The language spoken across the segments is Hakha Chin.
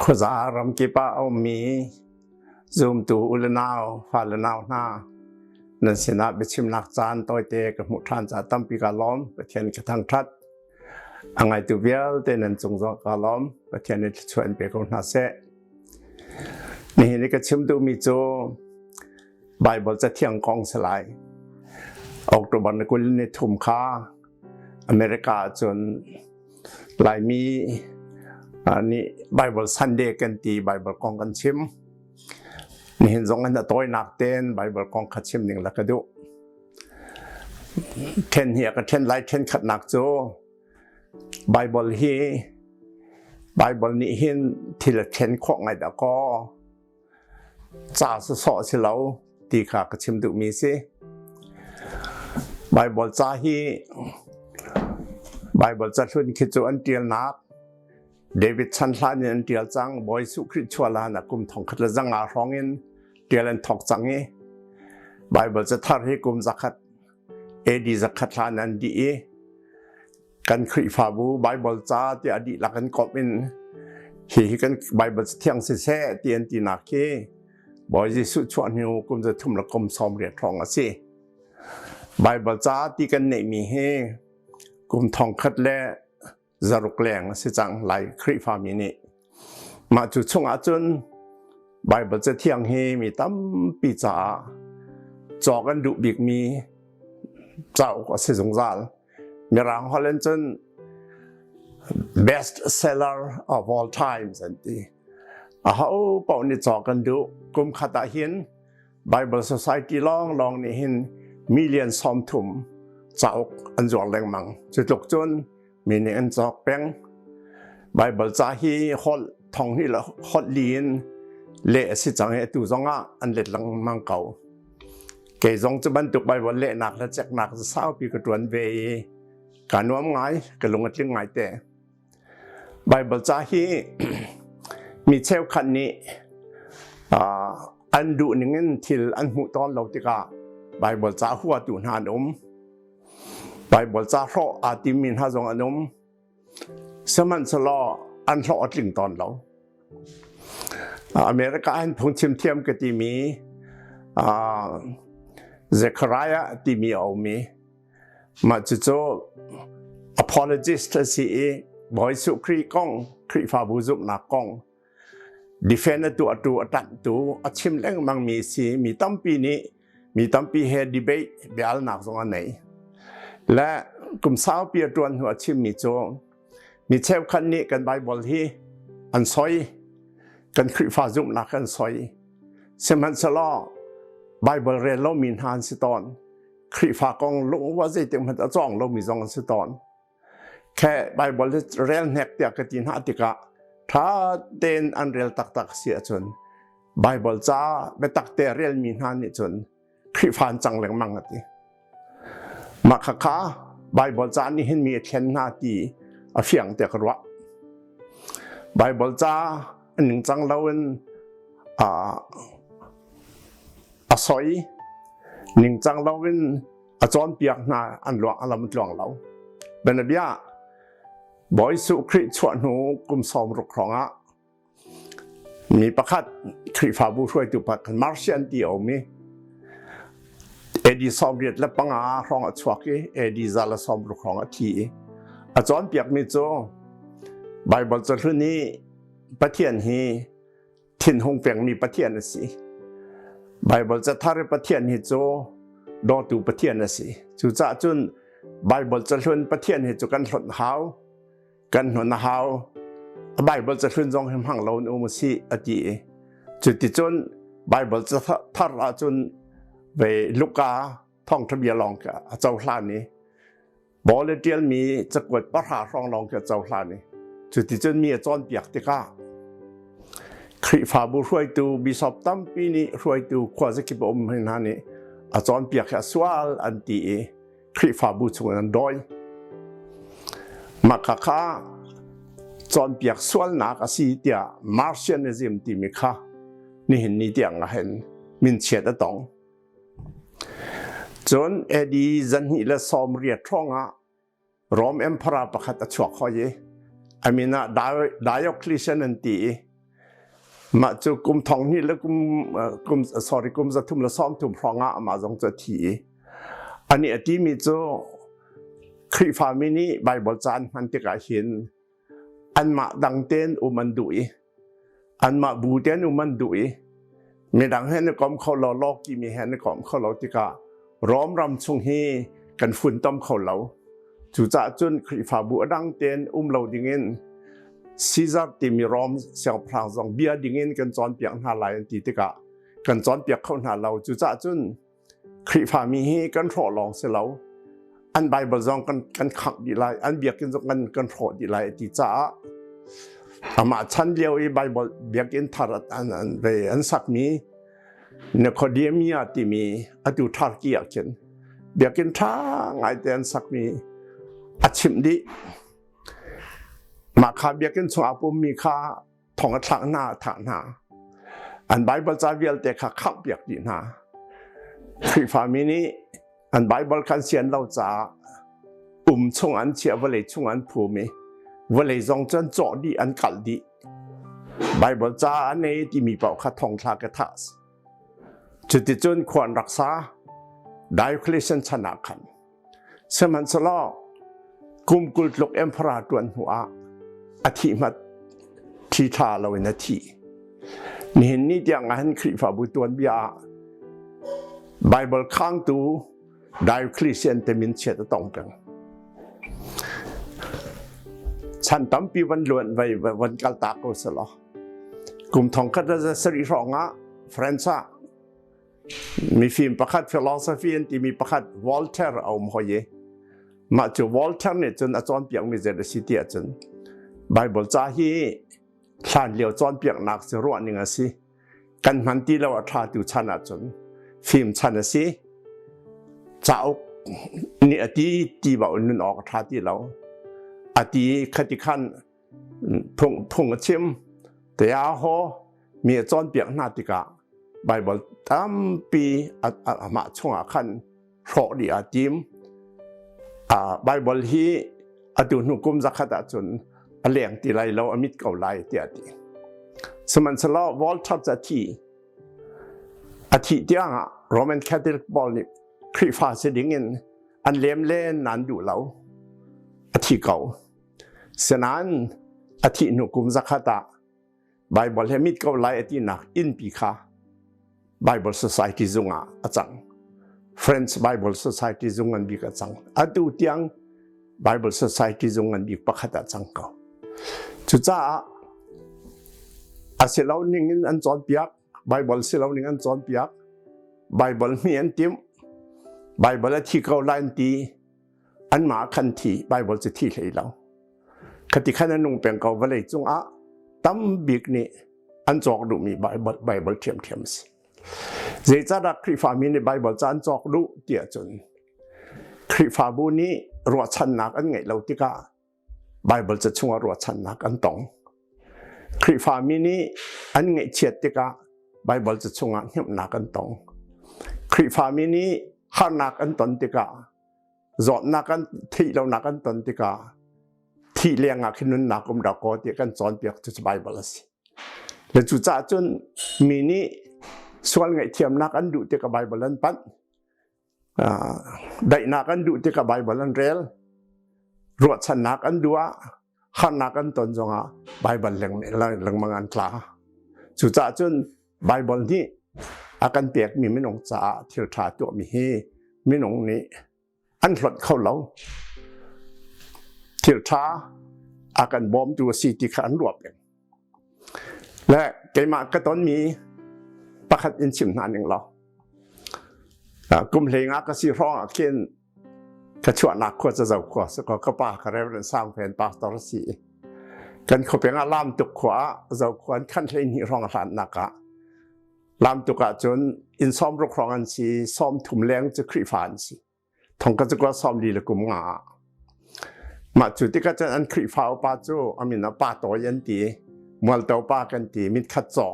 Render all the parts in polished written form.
Khuaza ramkip ah a ummi zumtu u le nau, fale nau hna, nan sinah biachimnak caan tawite ka hmuh ṭhan caah tampi kaa lawm. Pathian ka thangṭhat. A ngaitu vialte nan cung zong kaa lawm. Pathian nih thluachuah in pe ko hna seh. Nihin i ka chim duhmi cu Baibal Cathiang kong si lai. October ni 23 kha America ahcun Laimi nih Bible Sunday kan ti Bible kong kan chim. Nihin zong in a tawinak tein Bible kong kha chim ning la ka duh. Then hi a ka then lai then khatnak cu Bible hi Bible nih hin thil a then khawh ngai dah kaw ca sawsawh si lo ti kha ka chim duhmi si. Baibal ca hi Baibal cahlun khi cu an ṭialnak David chan hlan in an ṭial cang. Bawi Jesuh Khrih chuah hlan ah kum thongkhat le zanga hrawng in ṭial an thawk cang i Baibal cathar hi kum zakhat AD zakhat hlan an dih i kan Khrihfabu Baibal ca tiah dihlak in komh in hi hi kan Baibal thiang siseh ti an tinak hi Bawi Jesuh chuah hnu kum 3 le kum 80 hrawng a si. Baibal ca ti kan neihmi hi kum thongkhat le zaruk leng a si cang lai Khrihfami nih. Mah cu chungah cun Baibal cathiang hi mi tampi caah cawk an duh bikmi cauk a si zungzal. Mirang holh in cun best seller of all times an ti. Aho paoh nih cawk an duh. Kum khat ah hin Bible Society lawnglawng nih hin million 30 cauk an zuar lengmang. Cu tluk cun mi nih an cawk peng. Bible ca hi holh thong hnih le holh li in leh a si cang i atu zongah an let lengmang ko. Kei zong cu bantuk Bible lehnak le ceknak cu saupi ka ṭuan ve i kaa nuam ngai, ka lung a tling ngai te. Bible ca hi mi cheukhat nih an duh ning in thil an hmuh tawn lo tikah Bible ca huatu hna an um. Bible ca hrawh aa timmi hna zong an um. Sihmanhsehlaw an hlawh a tling tawn lo. America in phungchim thiam ka timi Zechariah timi a um i mah cucu apologist a si i Bawi Jesuh Khrih kong Khrihfabu zumhnak kong defend a tuahtu a ṭanhtu a chim lengmangmi si mi tampi nih mi tampi he debate biaalnak zong a nei le kum saupi a ṭuan hnu a chimmi cu mi cheukhat nih kan Bible hi an soi kan Khrihfa zumhnak an soi sihmanhsehlaw Bible rel lomi hna an si tawn Khrihfa kong lungwa zeitik hmanh a cawng lomi zong an si tawn Khe Bible hi rel hnek tiah ka ti hna tikah ṭha tein an rel taktak si ahcun Bible ca biatak te relmi hna nih cun Khrihfa an cang lengmang a ti. Mah khakha Bible ca nih hin mi a thlen hna ti a fiang tiah ka ruah. Bible ca a ningcang loin a soi ningcang loin a cawnpiak hna an luang a lam tluang lo. Bianabia Bawi Jesuh Khrih chuah hnu kum 60 hrawng ah mi pakhat Khrihfabu hruaitu pakhat Marcian ti a um i AD 85 hrawng a chuak i AD 160 hrawng a thi i a cawnpiakmi cu Bible cahlun i Pathian hi thinhung pengmi Pathian a si. Baibal cathar i Pathian hi cu dawtu Pathian a si. Cucaah cun Baibal cahlun Pathian hi cu kan hlonh hau, kan hnon a hau. A Baibal cahlun zong hi hmang lo in um a si a ti i cuticun Baibal cathar ahcun ve Luka thawngṭha bia lawng a cohlan i Paul le ṭialmi cakuat pahra hrawng lawng khi a cohlan i cuticun mi a cawnpiak tikah Khrihfabu hruaitu bishop tampi nih hruaitu khuazakip a um hna nih a cawnpiak hi a sual an ti i Khrihfabu chungin an dawi. Mah khakha cawnpiak sualnak a si tiah Marcionism timi kha nihin ni tiang ah hin minchiat a tong. Cun AD 218 hrawng ah Rome Emperor pakhat a chuak hoi i a min ah Diocletian an ti i mah cu kum thong hnih le kum kum sorry kum 330 hrawng ah amah zong cu a thi i ani a timi cu Khrihfami nih Bible ca an hman tikah hin anmah dang tein um an duh i anmah bu tein um an duh i midang he na kom kho lo law kimi he na kom kho lo tikah Rom ram chung hi kan funtom kho lo. Cucaah cun Khrihfabu a dang tein um lo dingin Caesar timi Rom siangpahrang zong bia dingin kan cawnpiak hna lai an ti tikah kan cawnpiak kho hna lo. Cucaah cun Khrihfami hi kan hrawh lawng si lo. An Bible zong kan kan khangh dih lai, an biakinn zong kan kan hrawh dih lai ti caah amah chan lio i Bible biakinn thar an an ve an sakmi Nicodemia timi atu Turkey ah khin biakinn ṭha ngaite an sakmi a chimh dih. Mah kha biakinn chung aa pummi kha thong a thlak hna, a thah hna. An Baibal ca vialte kha khamhpiak dih hna. Khrihfami nih an Baibal kha an sian lo caah um chung an chiah, vawlei chung an phum i vawlei zong cu an cawh dih, an kalh dih. Baibal ca an ei timi paoh kha thongthla ka thah. Cuticun khua an rak sa. Diocletian chan ah khan. Sihmanhsehlaw kum 20 tluk emperor ṭuan hnu ah a thih hmat thi ṭha loin a thi. Nihin ni tiang ah hin Khrihfabu tuanbia ah Baibal khangtu Diocletian te min chiat a tong peng. Chan tampi van luan vai van kal ta ko selaw. Kum thong khat le sarih hrawng ah France ah mifim pakhat philosophy an timi pakhat Voltaire a um hoi i mah cu Voltaire nih cun a cawnpiakmi zei a si ti ahcun Bible ca hi hlan lio cawnpiaknak cu ruah ning a si kan hman ti lo a ṭha tu chan ahcun fim chan a si cauk nih a ti ti bau in nun awk a ṭha ti lo a ti khati khan phung phung a chim te a haw mi a cawnpiak hna tikah Bible tampi amah chungah khan hrawh dih aa tim. Bible hi atu hnu kum zakhat ahcun a leng ti lai lo, a mit ko lai tiah a ti. Sihmanhsehlaw Walter cu a thi. A thih tiangah Roman Catholic pawl nih Khrihfa si dingin an lem len nan duh lo. A thi ko. Sinain a thih hnu kum zakhat ah Bible he mit ko lai a tinak innpi kha Bible Society zung ah a cang. French Bible Society zung ngan bik a cang. Atu tiang Bible Society zung ngan bik pakhat ah cang ko. Cucaah a si lo ning in an cawnpiak, Bible si lo ning an cawnpiak, Bible hmi an timh, Bible a thi ko lai an ti, anmah khan thi, Bible cu thi hlei lo. Khati khan a nung peng ko vawlei cungah tam bik nih an cawk duhmi Bible, Bible ṭhiamṭhiam a si. Zeicahdah Khrihfami nih Bible ca an cawk duh ti ahcun Khrihfabu nih ruahchannak an ngeih lo tikah Bible ca chungah ruahchannak an tong. Khrihfami nih an ngaihchiat tikah Bible ca chungah hnemhnak an tong. Khrihfami nih harnak an ton tikah zawtnak an theih lonak an ton tikah thih leng ah khin nunnak um dah kaw tiah kan cawnpiak cu Bible a si. Le cucaah cun mi nih sual ngaihthiamnak an duh tikah Bible an panh. Daihnak an duh tikah Bible an rel. Ruahchannak an duh ah harnak an ton zongah Bible lengmang an tla. Cucaah cun Bible nih a kan pekmi minung caah thil ṭha tuahmi hi minung nih an hlonh kho lo. Thil ṭha a kan bawmtu a si ti kha an ruah peng. Le keimah ka tonmi pakhat in chim hna ning law. Kum hlei nga ka si hrawng ah khin ka chuahnak khua ca zo khua si ko ka pa ka Reverend Sang Fen pastor a si i kan khuapeng ah lam tuk khua ah zo khua an khan hlei hnih hrawng a hlannak ah lam tuk ah cun inn 60 hrawng an si 30 leng cu Khrihfa an si thong ka cu 40 le kum nga ah mah cu tikah cun an Khrihfa upa cu amin ah pa tawi an ti mualto pa kan ti mit khat caw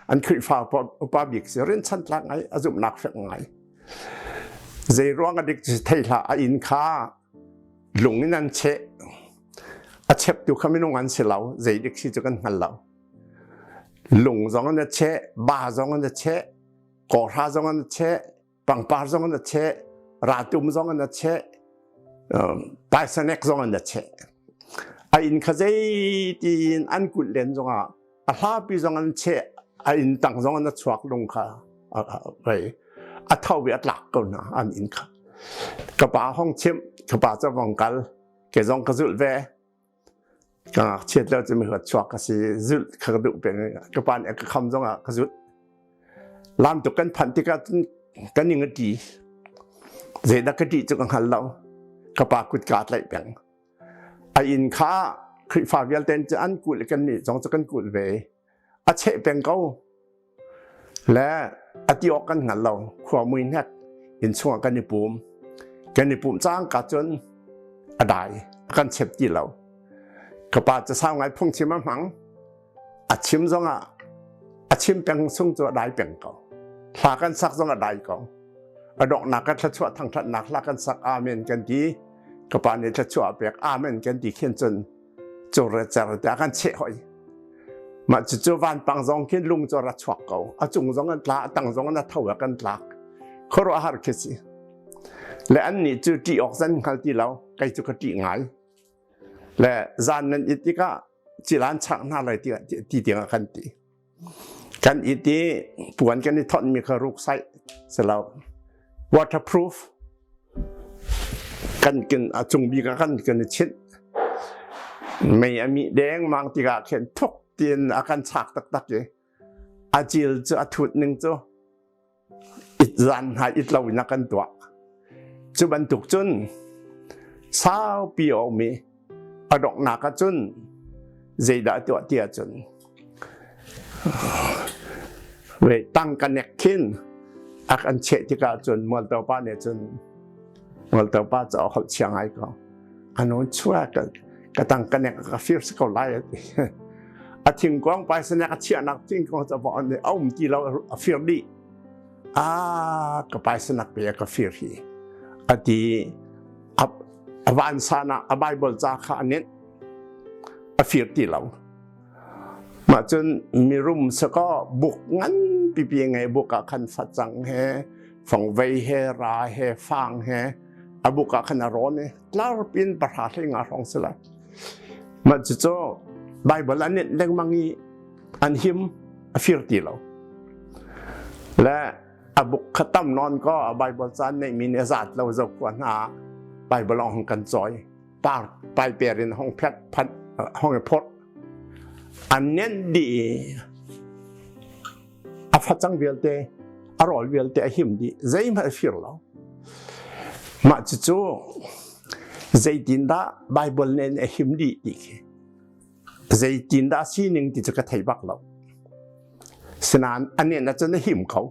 An Khrihfa upa bik si rinchanh tlak ngai, a zumhnak fek ngai. Zei ruang a dik thei hlah a inn kha Lung in an cheh. A cheptu kha minung an si lo, zeidik si cu kan hngal lo. Lung zong an a cheh, ba zong an a cheh, kawhra zong an a cheh, pangpar zong an a cheh, ratum zong an a cheh, paisanek zong an a cheh. A inn kha zeitin an kulh len zongah a hlapi zong an cheh, a inn tang zong an a chuak lung kha a tho i a tlak ko hna an inn kha. Ka pa hong chimh, ka pa cu vong kal, ke zong ka zulh ve. Ka ngakchiat lio cu mi chuak ka si, zulh kha ka duh peng. Ka pa nih a ka kham zongah ka zulh. Lam tuk kan phanh tikah cun ka ning a ṭi. Zeidah ka ṭih cu ka hngal lo. Ka pa kut kaa tlaih peng. A inn kha Khrihfa vialte cu an kulh i kannih zong cu kan kulh ve. A cheh peng ko. Le a ti awk kan hngal lo. Khua mui hnek inn chungah kan i pum. Kan i pumh cangka cun a dai. A kan chep ti lo. Ka pa cu sau ngai phungchim a hmang. A chim zongah a chim peng chung cu a dai peng ko. Hla kan sak zong a dai ko. A donghnak kan thluachuah thangṭhatnak hla kan sak amen kan ti. Ka pa nih thluachuah a pek amen kan ti khin cun cure cer te a kan cheh hoi. Mah cucu vanpang zong khin lung cu a ra chuak ko. A cung zong an tla, a tang zong an a tho a kan tlak. Khuaruahhar khi si. Le an nih cu ṭih awk zan hngal ti lo, kei cu ka ṭih ngai. Le zan nan it tikah cilan chak hna lai ti ti tiang a kan ti. Kan it i puan kan i thonhmi kha ruksaih si lo. Waterproof kan kin a cung bik ah kan kan i chinh. Mei a mih dengmang tikah khin thuk tiin a kan chak taktak i a cil cu a thut ning cu it zan hna it lo in a kan tuah. Cu bantuk cun saupi a um i a donghnak ah cun zeidah a tuah ti ahcun ve tang ka nek khin a kan cheh tikah cun Mualto pa nih cun Mualto pa cu a holh chia ngai ko. A nawn chuah ka ka tang ka nek ka fir si ko lai a ti. A thingkuang paisanek a chiahnak thingkuang cu a nih a um ti lo a fir dih. Ah ka paisanak pe ka fir hi. A ti a vansan ah a Bible ca kha a nenh a fir ti lo. Mah cun mirum sakaw buk ngan pipi ngei buk ah khan facang he fangvei he ra he fang he a buk ah khan a rawn i tlarpin pahra hlei nga hrawng si lai. Mah cucu Bible an nenh lengmang i an him a fir ti lo. Le a buk kha tam nawn kaw a Bible ca an neihmi nih a zat lo zo khua hna ah Bible hong kan cawi. Par paiper in hong phet phat hong i phorh. An nenh dih i a facang vialte a rawl vialte a him dih zeihmanh a fir lo. Mah cucu zeitindah Bible nih a him dih ti khi zeitindah sining ti cu ka thei bak lo. Sinain a nen ahcun a him kho.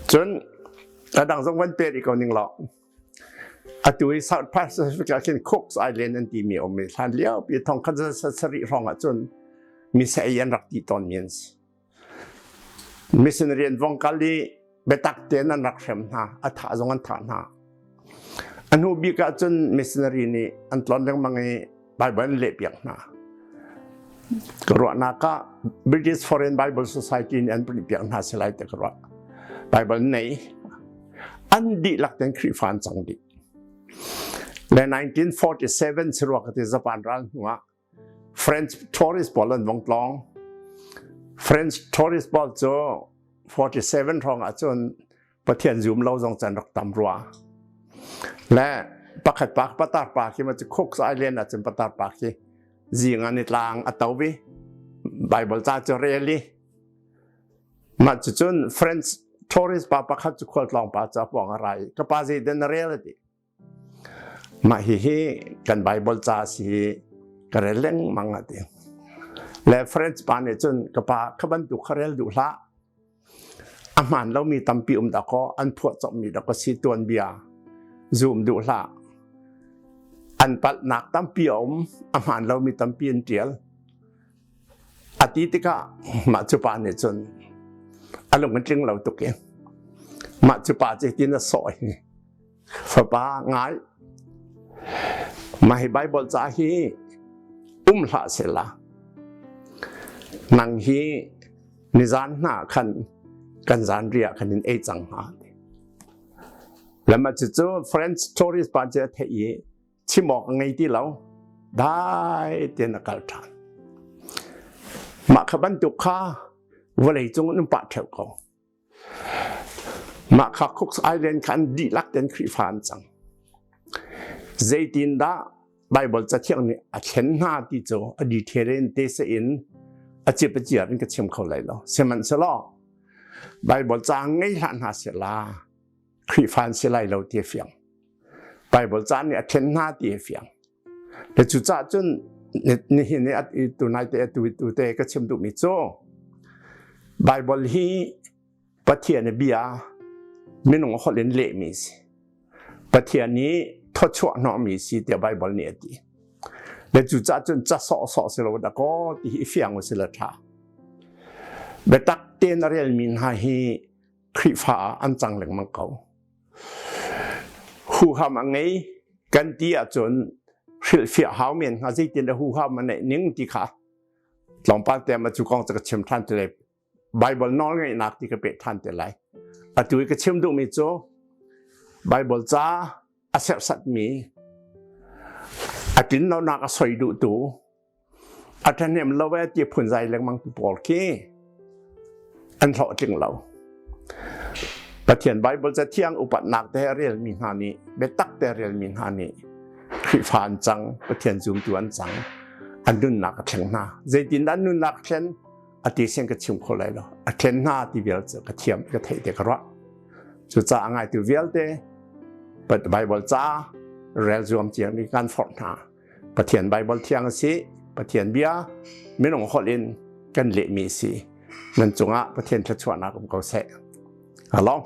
Cun a dang zong van pe rih ko ning law. Atu i South Pacific ah khin Cooks Island an timi a um i hlan lio pi thong khat sarih hrawng ah cun misei an rak ti tawn mi an si. Missionary an vong kal i biatak tein an rak hrem hna, a thah zong an thah hna. A hnu bik ah cun missionary nih an tlon lengmang i Bible an lehpiak hna. Ka ruahnak ah British Foreign Bible Society nih an print piak hna si lai ti ka ruah. Bible nei an dihlak ten Khrihfa an cang dih. Le 1947 sirua ka ti Japan ral hnu ah French tourist pawl an vong tlawng. French tourist pawl cu 47 hrawng ah cun Pathian zum lo zong can rak tam rua. Le pakhat pa patar pa khi ma cu Cooks Island ah cun patar pa khi zing an i tlang a to vi Bible ca cu rel i mah cu cun French tourist pa pakhat cu khualtlawng pa cu a pawng a ra i ka pa zei den na rel a ti Mah hihi kan Baibal ca a si i ka rel lengmang a ti. Le French pa nih cun ka pa kha bantuk kha rel duh hlah. A hmaan lomi tampi um dakaw an phuah cawmmi dakaw si tuanbia zum duh hlah. An palhnak tampi a um, a hmaan lomi tampi an ṭial. A ti tikah mah cu pa nih cun a lung a tling lo tuk i mah cu pa cu hitin a sawh i Fapa ngai. Mah hi Bible ca hi um hlah sehla nang hi nizan hna khan kan zan riah khan in ei cang hnga. Lama cu French tourist pa cu a theih i chim awk a ngei ti lo. Dai tein a kal ṭhan. Mah kha bantuk kha vawlei cung in pah ṭheu ko. Mah kha Cooks Island kha an dihlak tein Khrihfa an cang. Zeitindah Baibal Cathiang nih a thlen hna ti cu a detail in te se in a cip a ciar in ka chim kho lai lo. Sihmanhsehlaw Baibal ca ngei hlah hna sehla Khrihfa an si lai lo ti a fiang. Baibal ca nih a thlen hna ti a fiang. Le cucaah cun nihin i tunai te atu tu te ka chim duhmi cu Baibal hi Pathian i bia minung holh in lehmi si. Pathian nih thawchuah hnawhmi si tiah Baibal nih a ti. Le cucaah cun ca sawhsawh si lo dakaw ti hi fiang u si la ṭha. Biatak tein a relmi hna hi Khrihfa ah an cang lengmang ko. Huham a ngei kan ti ahcun hrilhfiah hau men hnga zeitin dah huham a neih ning ti kha tlawmpal te ma cu kong cu ka chim ṭhan te lai. Bible nawlngeihnak ti ka peh ṭhan te lai. Atu i ka chim duhmi cu Bible ca a serhsatmi a tlinlonak a soi duhtu a ṭhahnem lo e ti phunzai lengmang tu pawl khi an hlawhtling lo. Pathian Bible cathiang upatnak te a relmi hna nih biatak te a relmi hna nih Khrihfa an cang, Pathian zumtu an cang, an nunnak a thleng hna. Zeitindah an nunnak a thlen? A ti siang ka chim kho lai lo. A thlen hna ti vial cu ka thiam, ka theih te ka ruah. Cucaah a ngaitu vialte Bible ca rel zuam ciang nih kan forh hna. Pathian Bible thiang a si, Pathian bia minung holh in kan lehmi a si. Nan cungah Pathian thluachuahnak um ko seh. Hello.